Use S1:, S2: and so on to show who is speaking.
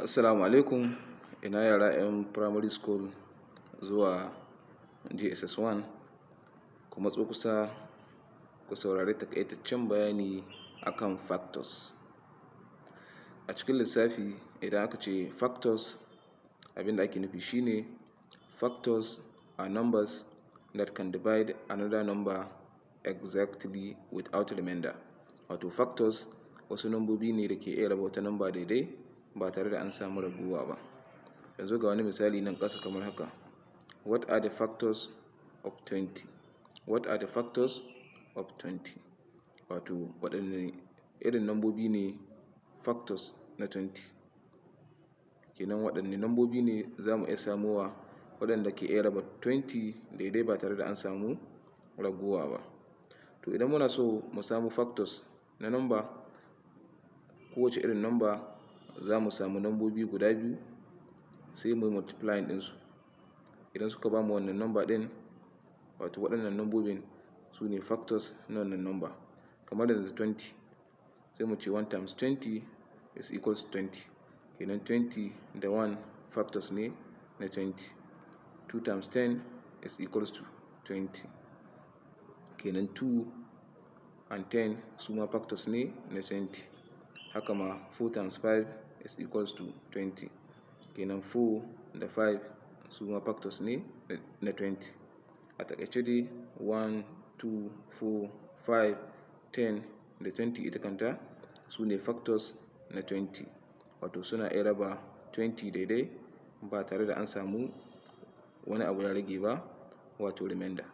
S1: Assalamu alaikum. Ina yara 'yan primary school zuwa JSS 1? Ku matso kusa ku saurari taƙaitaccen bayani akan factors. A cikin lissafi, idan aka ce factors, abinda ake nufi shine factors are numbers that can divide another number exactly without remainder. Wato factors wasu nambobi ne da ke iya raba wata namba daidai ba tare da an samu raguwa ba. Yanzu ga wani misali nan ƙasa kamar haka: What are the factors of 20? What are the factors of 20? Wato waɗanne irin nambobi ne factors na 20? Kenan waɗanne nambobi ne za mu iya samowa waɗanda ke iya raba 20 daidai ba tare da an samu raguwa ba? To, idan muna so mu samu factors na number, kowace irin number, za mu samu nambobi guda biyu, sai mu yi multiplying ɗinsu. Idan suka ba mu wannan number ɗin, wato waɗannan nambobin su ne factors na wannan number. Kamar yanzu 20, sai mu ce 1 times 20 is equals to 20. Kenan 20 da 1 factors ne na 20. 2 times 10 is equals to 20. Kenan 2 and 10 su ma factors ne na 20. Haka ma 4 times 5 is equals to 20. Kenan 4 da 5 su ma factors ne na 20. A taƙaice dai, 1, 2, 4, 5, 10 da 20 ita kanta su ne factors na 20, wato suna iya raba 20 daidai ba tare da an samu wani abu ya rage ba, wato remainder.